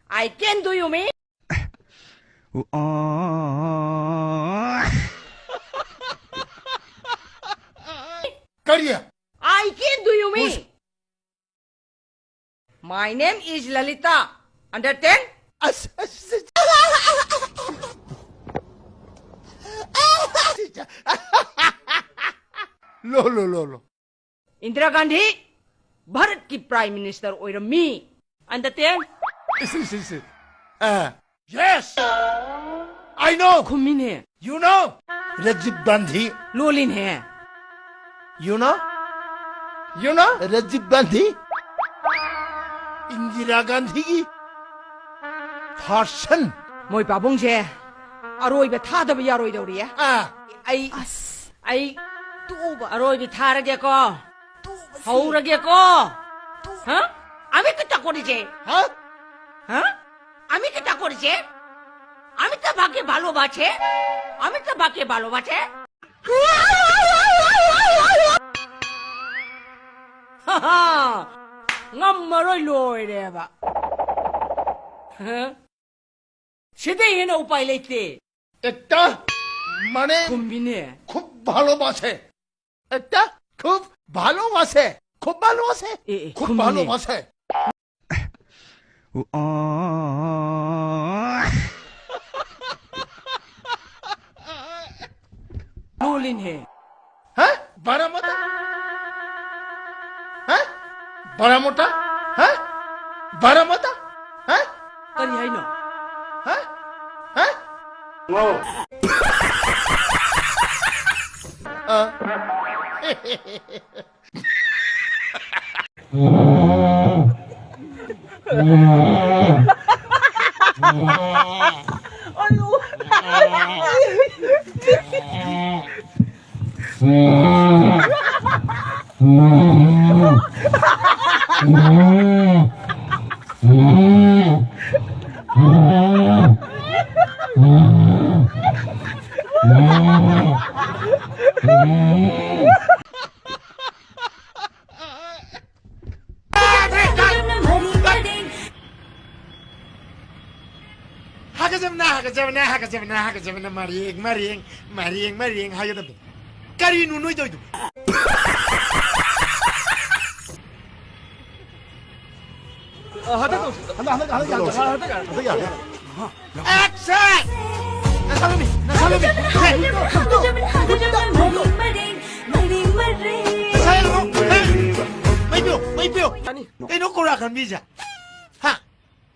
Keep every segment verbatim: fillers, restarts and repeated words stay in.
I can do you mean? ꯀꯔꯤ? I can do you mean? Who's- My name is Lalita. Understand? ꯑꯁ, ꯑꯁ, ꯑꯁ꯫ ꯂꯣ, ꯂꯣ, ꯂꯣ, ꯂꯣ꯫ ꯏꯟꯗꯤꯔꯥ ꯒꯥꯟꯙꯤ ꯚꯥꯔꯠꯀꯤ Prime Minister ꯑꯣꯏꯔꯝꯃꯤ꯫ Understand? ꯏꯁ, ꯏꯁ, ꯏꯁ, ꯏꯁ꯫ ꯑ, Yes! I know! ꯈꯨꯝꯃꯤꯅꯦ꯫ You know? Rajiv Gandhi. ꯂꯣꯜꯂꯤꯅꯦ꯫ You know? You know? Rajiv Gandhi. Indira ꯒꯥꯟꯙꯤꯒꯤ ꯐꯥꯔꯁꯟ꯫ ꯃꯣꯏ ꯄꯥꯕꯨꯡꯁꯦ ꯑꯔꯣꯏꯕ ꯊꯥꯗꯕ ꯌꯥꯔꯣꯏꯗꯧꯔꯤꯌꯦ꯫ ꯑꯥ꯫ ꯑꯩ, ꯑꯁ꯫ ꯑꯩ ꯇꯣꯛꯎꯕ꯫ ꯑꯔꯣꯏꯕꯤ ꯊꯥꯔꯒꯦꯀꯣ꯫ ꯇꯣꯛꯎꯕꯁꯦ꯫ ꯍꯧꯔꯒꯦꯀꯣ꯫ ꯇꯣꯛ- ꯍꯥ? আমি কিতা করেছে? ꯍꯥ? ꯍꯥ? আমি কিতা করেছে? আমি তো বাকে ভালোবাসে। আমি তো বাকে ভালোবাসে। ꯉꯝꯃꯔꯣꯏ, ꯂꯣꯏꯔꯦꯕ꯫ ꯍꯥ? ꯁꯤꯗꯩ ꯍꯦꯟꯅ ꯎꯄꯥꯏ ꯂꯩꯇꯦ꯫ একটা মানে ꯈꯨꯝꯕꯤꯅꯦ꯫ খুব ভালোবাসে। একটা খুব ভালোবাসে। খুব ভালোবাসে। এ, এ, খুব খুম্বিনে। ভালোবাসে। ꯂꯣꯜꯂꯤꯅꯦ꯫ ꯍꯥ? ꯕꯥꯔꯥꯃꯨꯇꯥ? ꯍꯥ? ꯕꯥꯔꯥꯃꯨꯇꯥ? ꯍꯥ? ꯕꯥꯔꯥꯃꯨꯇꯥ? ꯍꯥ? ꯀꯔꯤ ꯍꯥꯏꯅꯣ? ꯍꯥ? ꯍꯥ? ꯑ꯫ ꯍꯥꯒꯠꯆꯕꯅ, ꯍꯥꯒꯠꯆꯕꯅ, ꯍꯥꯒꯠꯆꯕꯅ, ꯍꯥꯒꯠꯆꯕꯅ, ꯃꯔꯦꯡ, ꯃꯔꯦꯡ, ꯃꯔꯦꯡ, ꯃꯔꯦꯡ ꯍꯥꯏꯒꯗꯕꯅꯤ꯫ ꯀꯔꯤꯅꯣ ꯅꯣꯏ ꯇꯧꯔꯤꯗꯨꯕꯨ? ꯑ, ꯍꯟꯗꯛ ꯇꯧꯁꯤ꯫ ꯍꯟꯗꯛ, ꯍꯟꯗꯛ, ꯍꯟꯗꯛ ꯌꯥꯔꯦ꯫ ꯍꯟꯗꯛ ꯌꯥꯔꯦ꯫ ꯍꯟꯗꯛ ꯌꯥꯔꯦ꯫ ꯑꯦꯛꯁꯟ! ꯅꯁꯥ ꯂꯨꯝꯃꯤ, ꯅꯁꯥ ꯂꯨꯝꯃꯤ꯫ ꯅꯁꯥ ꯂꯨꯝꯃꯤ꯫ ꯃꯩ ꯄꯤꯌꯨ, ꯃꯩ ꯄꯤꯌꯨ꯫ ꯀꯩꯅꯣ ꯀꯣꯔꯥ ꯈꯟꯕꯤꯁꯦ? ꯍꯥ?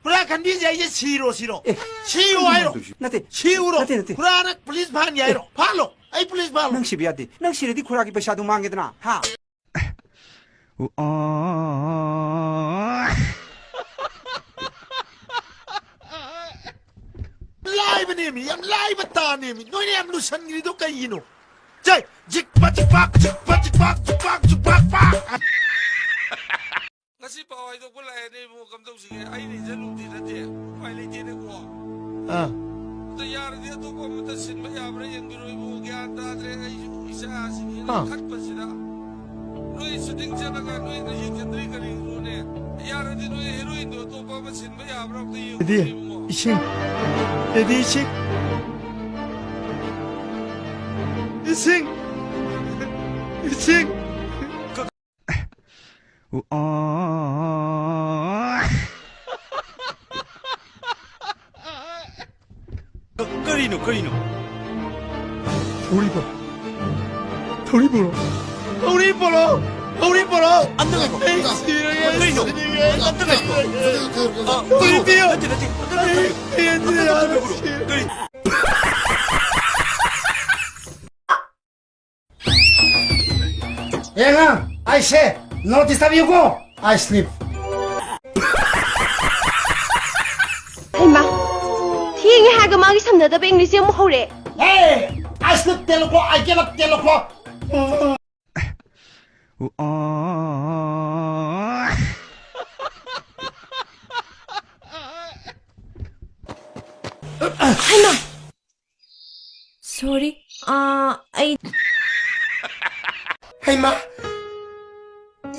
ꯄꯨꯔꯥ ꯈꯟꯕꯤꯁꯦ ꯑꯩꯁꯦ ꯁꯤꯔꯣ, ꯁꯤꯔꯣ? ꯑꯦ꯫ ꯁꯤꯌꯨ ꯍꯥꯏꯔꯣ? ꯅꯠꯇꯦ꯫ ꯁꯤꯌꯨꯔꯣ? ꯅꯠꯇꯦ, ꯅꯠꯇꯦ꯫ ꯈꯨꯔꯥꯅ ꯄꯨꯂꯤꯁ ꯐꯥꯍꯟꯒꯦ ꯍꯥꯏꯔꯣ? ꯐꯥꯍꯜꯂꯣ꯫ ꯑꯩ ꯄꯨꯂꯤꯁ ꯐꯥꯍꯜꯂꯣ꯫ ꯅꯪ ꯁꯤꯕ ꯌꯥꯗꯦ꯫ ꯅꯪ ꯁꯤꯔꯗꯤ ꯈꯨꯔꯥꯒꯤ ꯄꯩꯁꯥꯗꯨ ꯃꯥꯡꯉꯦꯗꯅ, ꯍꯥ? ꯂꯥꯏꯕꯅꯦꯃꯤ, ꯌꯥꯝ ꯂꯥꯏꯕ ꯇꯥꯅꯦꯃꯤ꯫ ꯅꯣꯏꯅ ꯌꯥꯝ ꯂꯨꯁꯟꯈ꯭ꯔꯤꯗꯣ ꯀꯩꯒꯤꯅꯣ? ꯆꯩ! ꯖꯤꯛ ꯄꯥ ꯖꯤꯛ ꯄꯥꯛ, ꯖꯤꯛ ꯄꯥ ꯖꯤꯛ ꯄꯥꯛ, ꯖꯤꯛ ꯄꯥꯛ ꯖꯤꯛ ꯄꯥꯛ ꯄꯥꯛ꯫ ꯉꯁꯤ ꯄꯥꯎ ꯍꯥꯏꯗꯣꯛꯄ ꯂꯥꯛꯑꯦꯅꯦ ꯏꯕꯨꯡꯉꯣ, ꯀꯝꯗꯧꯁꯤꯒꯦ? ꯑꯩꯅ ꯏꯖꯠ ꯂꯨꯝꯗꯤ ꯅꯠꯇꯦ, ꯎꯄꯥꯏ ꯂꯩꯇꯦꯅꯦꯀꯣ꯫ ꯑꯥ꯫ ꯑꯗ ꯌꯥꯔꯗꯤ ꯑꯇꯣꯞꯄ ꯑꯃꯗ ꯁꯤꯟꯕ ꯌꯥꯕ꯭ꯔꯥ ꯌꯦꯡꯕꯤꯔꯣ ꯏꯕꯨꯡꯉꯣ, ꯒ꯭ꯌꯥꯟ ꯇꯥꯗ꯭ꯔꯦ ꯑꯩꯁꯨ ꯏꯆꯥꯁꯤꯡꯁꯤꯅ ꯑꯥ꯫ ꯈꯠꯄꯁꯤꯗ꯫ ꯅꯣꯏ ꯁꯨꯇꯤꯡ ꯆꯠꯂꯒ ꯅꯣꯏꯅ ꯌꯦꯡꯁꯤꯟꯗ꯭ꯔꯤ ꯀꯔꯤꯒꯤꯅꯣꯅꯦ? ꯌꯥꯔꯗꯤ ꯅꯣꯏ ꯍꯦꯔꯣꯏꯟꯗꯣ ꯑꯇꯣꯞꯄ ꯑꯃ ꯁꯤꯟꯕ ꯌꯥꯕ꯭ꯔꯥ ꯑꯝꯇ ꯌꯦꯡꯉꯨꯅꯦ ꯏꯕꯨꯡꯉꯣ꯫ ꯏꯁꯤꯡ꯫ ꯗꯦꯗꯤ ꯏꯁꯤꯡ꯫ ꯏꯁꯤꯡ꯫ ꯏꯁꯤꯡ꯫ ꯀ-, ꯀꯔꯤꯅꯣ, ꯀꯔꯤꯅꯣ? ꯊꯧꯔꯤ ꯄꯨꯔꯛꯑꯣ꯫ ꯊꯧꯔꯤ ꯄꯨꯔꯛꯑꯣ꯫ ꯊꯧꯔꯤ ꯄꯨꯔꯛꯑꯣ꯫ ꯊꯧꯔꯤ ꯄꯨꯔꯛꯑꯣ꯫ ꯑꯝꯇ ꯉꯥꯏꯈꯣ꯫ ꯑꯩ ꯁꯤꯔꯒꯦ, ꯀꯔꯤꯅꯣ? ꯁꯤꯔꯒꯦ꯫ ꯑꯝꯇ ꯉꯥꯏꯈꯣ꯫ ꯑ, ꯊꯧꯔꯤ ꯄꯤꯌꯣ꯫ ꯅꯠꯇꯦ, ꯅꯠꯇꯦ꯫ ꯑꯝꯇ ꯊꯧꯔꯤ ꯄꯤꯌꯣ꯫ ꯑꯩ, ꯑꯩ, ꯑꯝꯇ ꯊꯧꯔꯤ ꯄꯤꯌꯣ꯫ ꯀꯔꯤ? Hey, ꯑꯉꯥꯡ, I say, no disturb you go. I sleep. ꯍꯩꯃꯥ, ꯊꯦꯡꯉꯦ ꯍꯥꯏꯔꯒ ꯃꯥꯒꯤ ꯁꯝꯅꯗꯕ ꯏꯪꯂꯤꯁꯁꯦ ꯑꯃꯨꯛ ꯍꯧꯔꯦ꯫ Hey, I sleep ꯇꯦꯜꯂꯨꯀꯣ, I get up ꯇꯦꯜꯂꯨꯀꯣ꯫ ꯍꯩꯃꯥ! Sorry. ꯑꯥ, ꯑꯩ ꯍꯩꯃꯥ!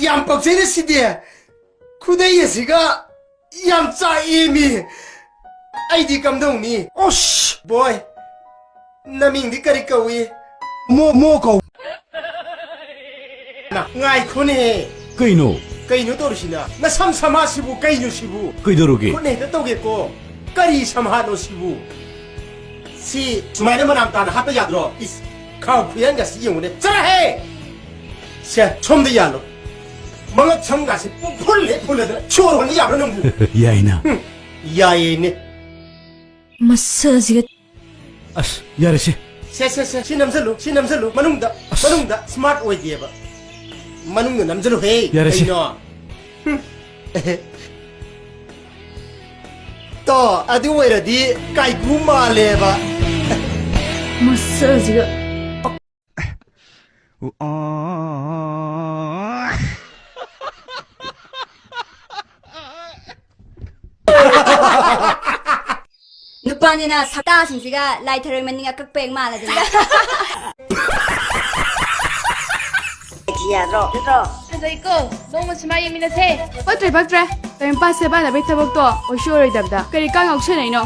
ꯌꯥꯝ ꯄꯛꯆꯩꯅꯦ ꯁꯤꯗꯤ꯫ ꯈꯨꯗꯩ ꯑꯁꯤꯒ ꯌꯥꯝ ꯆꯥꯛꯑꯦꯃꯤ꯫ ꯑꯩꯗꯤ ꯀꯝꯗꯧꯅꯤ? ꯑꯁ! ꯕꯣꯏ, ꯅꯃꯤꯡꯗꯤ ꯀꯔꯤ ꯀꯧꯏ? ꯃꯣ, ꯃꯣ ꯀꯧ꯫ ꯅ, ꯉꯥꯏꯈꯣꯅꯦ꯫ ꯀꯩꯅꯣ? ꯀꯩꯅꯣ ꯇꯧꯔꯤꯁꯤꯅ? ꯅꯁꯝ ꯁꯝꯍꯥꯠꯁꯤꯕꯨ ꯀꯩꯅꯣ ꯁꯤꯕꯨ? ꯀꯩꯗꯧꯔꯒꯦ? ꯈꯨꯠꯅ ꯍꯦꯛꯇ ꯇꯧꯒꯦꯀꯣ꯫ ꯀꯔꯤ ꯁꯝꯍꯥꯠꯅꯣ ꯁꯤꯕꯨ? ꯁꯤ ꯁꯨꯃꯥꯏꯅ ꯃꯅꯥꯝ ꯇꯥꯅ ꯍꯥꯠꯄ ꯌꯥꯗ꯭ꯔꯣ? ꯏꯁ, ꯈꯥꯎ ꯈꯨꯌꯥꯟꯒꯁꯤ ꯌꯦꯡꯉꯨꯅꯦ꯫ ꯆꯠꯂꯍꯦ! ꯁꯦ, ꯁꯣꯝꯗ ꯌꯥꯜꯂꯣ꯫ ꯃꯉꯛ ꯁꯝꯒꯥꯁꯦ ꯄꯨꯡꯐꯨꯜ ꯍꯦꯛ ꯐꯨꯜꯂꯗꯅ ꯁꯣꯔ ꯍꯣꯟꯕ ꯌꯥꯕ꯭ꯔꯥ ꯅꯪꯕꯨ? ꯌꯥꯏꯅ꯫ ꯍꯨꯝ, ꯌꯥꯏꯌꯦꯅꯦ꯫ ꯃꯁꯛ ꯑꯁꯤꯒ꯫ ꯑꯁ, ꯌꯥꯔꯦꯁꯦ꯫ ꯁꯦ, ꯁꯦ, ꯁꯦ, ꯁꯤ ꯅꯝꯖꯜꯂꯨ, ꯁꯤ ꯅꯝꯖꯜꯂꯨ꯫ ꯃꯅꯨꯡꯗ, ꯑꯁ꯫ ꯃꯅꯨꯡꯗ smart ꯑꯣꯏꯗꯦꯕ꯫ ꯃꯅꯨꯡꯗ ꯅꯝꯖꯜꯂꯨ ꯍꯦ꯫ ꯌꯥꯔꯦꯁꯦ꯫ ꯀꯩꯅꯣ? ꯍꯨꯝ꯫ ꯇꯣ, ꯑꯗꯨ ꯑꯣꯏꯔꯗꯤ ꯀꯥꯏꯀꯨ ꯃꯥꯜꯂꯦꯕ꯫ ꯃꯁꯛ ꯑꯁꯤꯒ꯫ ꯅꯨꯄꯥꯅꯤꯅ ꯁꯛꯇꯥꯁꯤꯡꯁꯤꯒ ꯂꯥꯏ ꯊꯔꯣꯏ ꯃꯅꯤꯡ ꯑꯀꯛꯄ ꯍꯦꯛ ꯃꯥꯜꯂꯗꯅ꯫ ꯌꯥꯗ꯭ꯔꯣ? ꯅꯠꯇ꯭ꯔꯣ? ꯐꯖꯩꯀꯣ? ꯅꯣꯡꯃ ꯁꯤꯃꯥ ꯌꯦꯡꯃꯤꯟꯅꯁꯦ꯫ ꯄꯛꯇ꯭ꯔꯦ, ꯄꯛꯇ꯭ꯔꯦ꯫ ꯇꯥꯏꯝ ꯄꯥꯁ ꯁꯦꯕꯥ ꯅꯥꯕꯩ ꯊꯕꯛꯇꯣ ꯑꯣꯏꯁꯨ ꯑꯣꯏꯔꯣꯏꯗꯕꯗ꯫ ꯀꯔꯤ ꯀꯥꯡ ꯉꯥꯎꯁꯟꯅꯩꯅꯣ?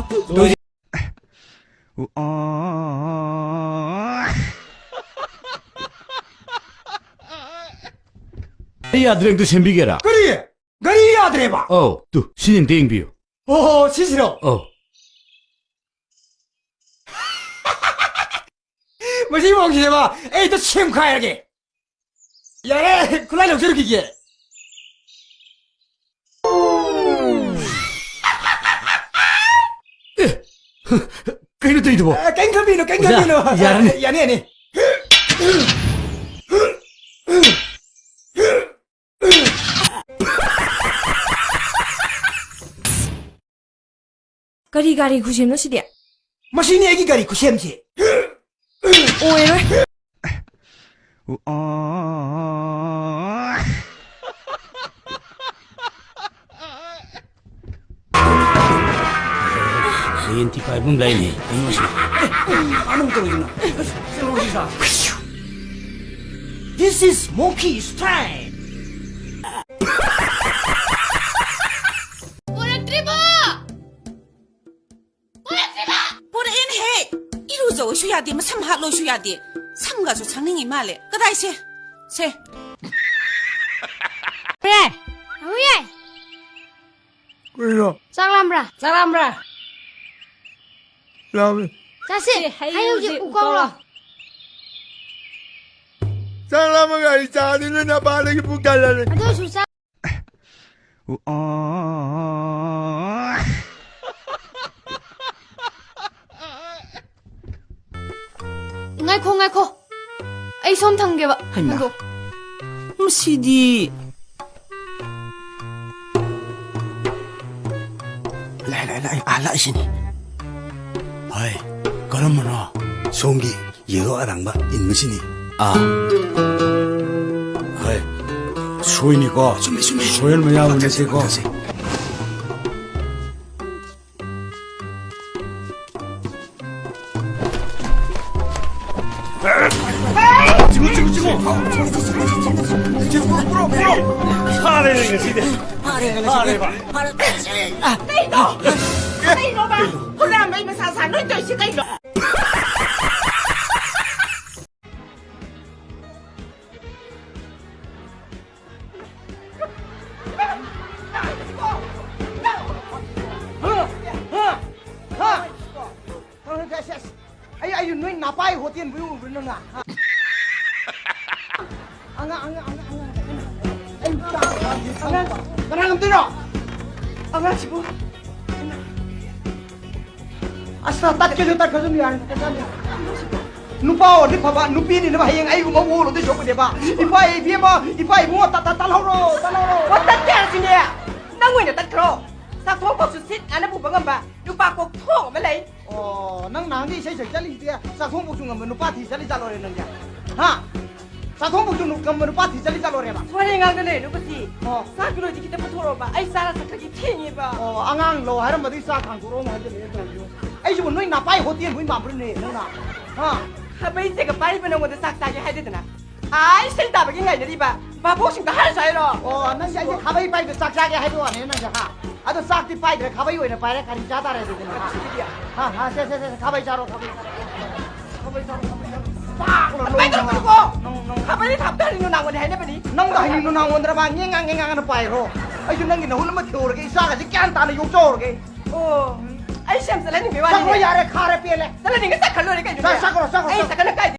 ꯑꯩ ꯌꯥꯗ꯭ꯔꯦ, ꯑꯝꯇ ꯁꯦꯝꯕꯤꯒꯦꯔꯥ? ꯀꯔꯤ? ꯒꯥꯔꯤ ꯌꯥꯗ꯭ꯔꯦꯕ? ꯑꯧ, ꯇꯨ, ꯁꯤ ꯑꯝꯇ ꯌꯦꯡꯕꯤꯌꯨ꯫ ꯑꯣ, ꯁꯤꯁꯤꯔꯣ? ꯑꯧ꯫ ꯃꯁꯤ ꯃꯑꯣꯡꯁꯤꯗꯕ ꯑꯩ ꯍꯦꯛꯇ ꯁꯦꯝꯈꯥꯏꯔꯒꯦ꯫ ꯌꯥꯔꯦ, ꯈꯨꯠꯂꯥꯏ ꯂꯧꯖꯔꯨꯈꯤꯒꯦ꯫ ꯑꯦ, ꯀꯩꯅꯣ ꯇꯧꯔꯤꯗꯨꯕꯣ? ꯑ, ꯀꯩꯝ ꯈꯟꯕꯤꯅꯨ, ꯀꯩꯝ ꯑꯣꯖꯥ, ꯈꯟꯕꯤꯅꯨ꯫ ꯌꯥꯔꯅꯤ꯫ ꯌꯥꯅꯤ, ꯌꯥꯅꯤ꯫ ꯀꯔꯤ ꯒꯥꯔꯤ ꯈꯨꯁꯦꯝꯅꯣ ꯁꯤꯗꯤ? ꯃꯁꯤꯅꯤ ꯑꯩꯒꯤ ꯒꯥꯔꯤ ꯈꯨꯁꯦꯝꯁꯦ꯫ ꯑꯣꯏꯔꯣꯏ꯫ ꯌꯦꯟ ꯊꯤ ꯐꯥꯏꯕ ꯑꯃ ꯂꯩꯅꯦ꯫ ꯀꯩꯅꯣ ꯁꯤ? ꯑꯦ, ꯃꯥꯅ ꯑꯃꯨꯛ ꯇꯧꯔꯤꯁꯤꯅ? ꯑꯁ, ꯆꯠꯂꯣ ꯁꯤꯗ꯫ This is monkey style. ꯄꯨꯔꯛꯇ꯭ꯔꯤꯕꯣ? ꯇꯧꯕꯁꯨ ꯌꯥꯗꯦ, ꯃꯁꯝ ꯍꯥꯠꯂꯣꯁꯨ ꯌꯥꯗꯦ꯫ ꯁꯝꯒꯁꯨ ꯁꯪꯅꯤꯡꯉꯤ ꯃꯥꯜꯂꯦ꯫ ꯀꯗꯥꯏꯁꯦ? ꯁꯦ꯫ ꯌꯥꯏ꯫ ꯌꯥꯏ꯫ ꯀꯩꯅꯣ? ꯆꯥꯛ ꯂꯥꯝꯕ꯭ꯔꯥ? ꯆꯥꯛ ꯂꯥꯝꯕ꯭ꯔꯥ? ꯂꯥꯝꯃꯦ꯫ ꯆꯥꯁꯦ꯫ ꯁꯤ ꯍꯩ ꯍꯩ ꯍꯧꯖꯤꯛ ꯍꯧꯖꯤꯛ ꯎꯀꯥꯎꯔꯣ꯫ ꯎꯀꯥꯎꯔꯣ꯫ ꯆꯥꯛ ꯂꯥꯝꯃꯒ ꯑꯩ ꯆꯥꯗꯤ ꯅꯣꯏ ꯅꯄꯥꯗꯒꯤ ꯄꯨꯡ ꯀꯌꯥ ꯂꯥꯝꯃꯦ? ꯑꯗꯨ ꯑꯣꯏꯔꯁꯨ ꯆꯥ- ꯉꯥꯏꯈꯣ, ꯉꯥꯏꯈꯣ꯫ ꯑꯩ ꯁꯣꯝ ꯊꯝꯒꯦꯕ꯫ ꯍꯩꯃꯥ꯫ ꯉꯥꯏꯈꯣ꯫ ꯃꯁꯤꯗꯤ꯫ ꯂꯥꯛꯑꯦ, ꯂꯥꯛꯑꯦ, ꯂꯥꯛꯑꯦ꯫ ꯑꯥ, ꯂꯥꯛꯏꯁꯤꯅꯤ꯫ ꯍꯣꯏ, ꯀꯔꯝꯕꯅꯣ? ꯁꯣꯝꯒꯤ ꯌꯦꯜꯂꯣ ꯑꯔꯥꯡꯕ ꯏꯟꯕꯁꯤꯅꯤ꯫ ꯑꯥ꯫ ꯍꯣꯏ, ꯁꯣꯏꯅꯤꯀꯣ꯫ ꯆꯨꯝꯃꯤ, ꯆꯨꯝꯃꯤ꯫ ꯁꯣꯏꯍꯟꯕ ꯌꯥꯕ ꯅꯠꯇꯦꯀꯣ꯫ ꯆꯨꯝꯃꯤ, ꯆꯨꯝꯃꯤ꯫ ꯆꯤꯡꯉꯨ, ꯆꯤꯡꯉꯨ, ꯆꯤꯡꯉꯨ꯫ ꯆꯤꯡꯉꯨ, ꯄꯨꯔꯛꯑꯣ, ꯄꯨꯔꯛꯑꯣ꯫ ꯐꯥꯔꯦꯅꯦ ꯉꯁꯤꯗꯤ꯫ ꯐꯥꯔꯦꯕ꯫ ꯀꯩꯅꯣ? ꯀꯩꯅꯣꯕ? ꯍꯨꯔꯥꯟꯕꯩ ꯃꯁꯥ ꯁꯥ ꯅꯣꯏ ꯇꯧꯏꯁꯤ ꯀꯩꯅꯣ? ꯑꯩ, ꯑꯩ ꯅꯣꯏ ꯅꯄꯥꯏ ꯍꯣꯇꯦꯜꯕꯨ ꯎꯕ꯭ꯔꯥ ꯅꯪꯅ? ꯑꯉꯥꯡ, ꯑꯉꯥꯡ, ꯑꯉꯥꯡ, ꯑꯉꯥꯡ꯫ ꯑꯩ ꯑꯉꯥꯡ, ꯀꯅꯥ ꯉꯝꯗꯣꯏꯅꯣ? ꯑꯉꯥꯡꯁꯤꯕꯨ꯫ ꯑꯁ, ꯇꯠꯀꯦꯁꯨ ꯇꯠꯈ꯭ꯔꯁꯅꯨ ꯌꯥꯔꯦ, ꯇꯠꯈ꯭ꯔꯁꯅꯨ ꯌꯥꯔꯦ꯫ ꯅꯨꯄꯥ ꯑꯣꯏꯔꯗꯤ ꯐꯕ, ꯅꯨꯄꯤꯅꯤꯅ ꯍꯌꯦꯡ ꯑꯩꯒꯨꯝꯕ ꯑꯣꯜꯂꯨꯗꯣꯏ ꯁꯔꯨꯛꯄꯨꯗꯤꯕ꯫ ꯏꯄꯥ ꯏꯕꯦꯝꯃ, ꯏꯄꯥ ꯏꯕꯨꯡꯉꯣ, ꯇꯠ-, ꯇꯠ-, ꯇꯠꯍꯧꯔꯣ, ꯇꯠꯍꯧꯔꯣ꯫ ꯑꯣ, ꯇꯠꯀꯦ ꯍꯥꯏꯔꯁꯤꯅꯦ, ꯅꯪ ꯑꯣꯏꯅ ꯇꯠꯈ꯭ꯔꯣ꯫ ꯆꯥꯛꯊꯣꯡ ꯐꯥꯎꯁꯨ ꯁꯤꯠ ꯅꯥꯟꯅ ꯄꯨꯕ ꯉꯝꯕ ꯅꯨꯄꯥ ꯀꯣꯛꯊꯣꯡ ꯑꯃ ꯂꯩ꯫ ꯑꯣ, ꯅꯪ ꯅꯍꯥꯟꯒꯩ ꯏꯁꯩ ꯁꯛ ꯆꯠꯂꯤꯁꯤꯗꯤ ꯆꯥꯛꯊꯣꯡ ꯐꯥꯎꯁꯨ ꯉꯝꯕ ꯅꯨꯄꯥ ꯊꯤ ꯆꯠꯂꯤ ꯆꯠꯂꯣꯔꯦ ꯅꯪꯗꯤ? ꯍꯥ? ꯆꯥꯛꯊꯣꯡ ꯐꯥꯎꯁꯨ ꯅꯨ-, ꯉꯝꯕ ꯅꯨꯄꯥ ꯊꯤ ꯆꯠꯂꯤ ꯆꯠꯂꯣꯔꯦꯕ? ꯋꯥꯔꯤ ꯉꯥꯡꯗ ꯂꯩꯔꯅꯨ ꯀꯨꯁꯤ꯫ ꯑꯣ꯫ ꯆꯥꯛ ꯂꯣꯏꯗꯤ ꯈꯤꯇ ꯄꯨꯊꯣꯔꯛꯑꯣꯕ꯫ ꯑꯩ ꯆꯥꯔ ꯆꯠꯈ꯭ꯔꯒꯦ, ꯊꯦꯡꯉꯦꯕ꯫ ꯑꯣ, ꯑꯉꯥꯡ ꯂꯧ ꯍꯥꯏꯔꯝꯕꯗꯒꯤ ꯆꯥꯛ ꯊꯥꯡꯗꯣꯔꯛꯑꯣ ꯑꯃꯨꯛ ꯍꯥꯏꯖꯜꯂꯛꯑꯦ ꯇꯧꯔꯤꯁꯤꯕꯨ꯫ ꯑꯩꯁꯤꯕꯨ ꯅꯣꯏ ꯅꯄꯥꯏ ꯍꯣꯇꯦꯜꯕꯨ ꯃꯥꯟꯕ꯭ꯔꯅꯦ ꯅꯪꯅ? ꯍꯥ? ꯈꯥꯕꯩ ꯆꯦꯒ ꯄꯥꯏꯔꯤꯕ ꯅꯉꯣꯟꯗ ꯆꯥꯛ ꯆꯥꯒꯦ ꯍꯥꯏꯗꯦꯗꯅ꯫ ꯑꯥ, ꯏꯁꯩ ꯇꯥꯕꯒꯤ ꯉꯥꯏꯅꯔꯤꯕ ꯚꯥꯕꯣꯛꯁꯤꯡꯗ ꯍꯥꯏꯔꯁꯨ ꯍꯥꯏꯔꯣ? ꯑꯣ, ꯅꯪꯁꯦ ꯑꯩꯁꯦ ꯈꯥꯕꯩ ꯄꯥꯏꯕ ꯆꯥꯛ ꯆꯥꯒꯦ ꯍꯥꯏꯕ ꯋꯥꯅꯦ ꯅꯪꯁꯦ, ꯍꯥ? ꯑꯗꯣ ꯆꯥꯛꯇꯤ ꯄꯥꯏꯗ꯭ꯔꯦ, ꯈꯥꯕꯩ ꯑꯣꯏꯅ ꯄꯥꯏꯔꯦ꯫ ꯀꯔꯤ ꯆꯥ ꯇꯥꯔꯦ ꯑꯗꯨꯗꯤ ꯅꯪ? ꯁꯤꯗꯤ꯫ ꯍꯥ, ꯍꯥ, ꯁꯦ, ꯁꯦ, ꯁꯦ, ꯁꯦ, ꯈꯥꯕꯩ ꯆꯥꯔꯣ, ꯈꯥꯕꯩ ꯆꯥꯔꯣ꯫ ꯈꯥꯕꯩ ꯆꯥꯔꯣ, ꯈꯥꯕꯩ ꯆꯥꯔꯣ꯫ ꯄꯥꯛ ꯂꯣꯏ ꯀꯃꯥꯏ ꯂꯣꯏ ꯇꯧꯗꯣꯏꯅꯣꯀꯣ? ꯅꯪ, ꯅꯪ, ꯈꯥꯕꯩꯗꯤ ꯊꯥꯞꯇ ꯍꯥꯏꯅꯤꯡꯅꯣ ꯅꯥꯉꯣꯟꯗ ꯍꯥꯏꯅꯕꯅꯤ꯫ ꯅꯪꯗ ꯍꯥꯏꯅꯤꯡꯅꯣ ꯅꯥꯉꯣꯟꯗ꯭ꯔꯕ? ꯉꯦꯡꯉꯥ, ꯉꯦꯡꯉꯥ ꯉꯥꯡꯉꯅ ꯄꯥꯏꯔꯣ꯫ ꯑꯩꯁꯨ ꯅꯪꯒꯤ ꯅꯍꯨꯠ ꯑꯃ ꯊꯤꯍꯧꯔꯒꯦ, ꯏꯆꯥꯒꯁꯦ ꯒ꯭ꯌꯥꯟ ꯇꯥꯅ ꯌꯣꯛꯆꯍꯧꯔꯒꯦ꯫ ꯑꯣ, ꯑꯩ ꯁꯦꯝ ꯆꯠꯍꯟꯅꯤꯡꯕꯩ ꯋꯥꯅꯤꯅꯦ꯫ ꯆꯠꯈ꯭ꯔꯣ ꯌꯥꯔꯦ, ꯈꯥꯔꯦ ꯄꯦꯜꯂꯦ꯫ ꯆꯠꯍꯟꯅꯤꯡꯉꯦ, ꯆꯠꯈ꯭ꯔ ꯂꯣꯏꯔꯦ ꯀꯩꯅꯣꯅꯦ꯫ ꯆꯠ-, ꯆꯠꯈ꯭ꯔꯣ, ꯆꯠꯈ꯭ꯔꯣ, ꯑꯩ ꯆꯠꯈ꯭ꯔꯣ꯫ ꯆꯠꯈ꯭ꯔ ꯀꯥꯏ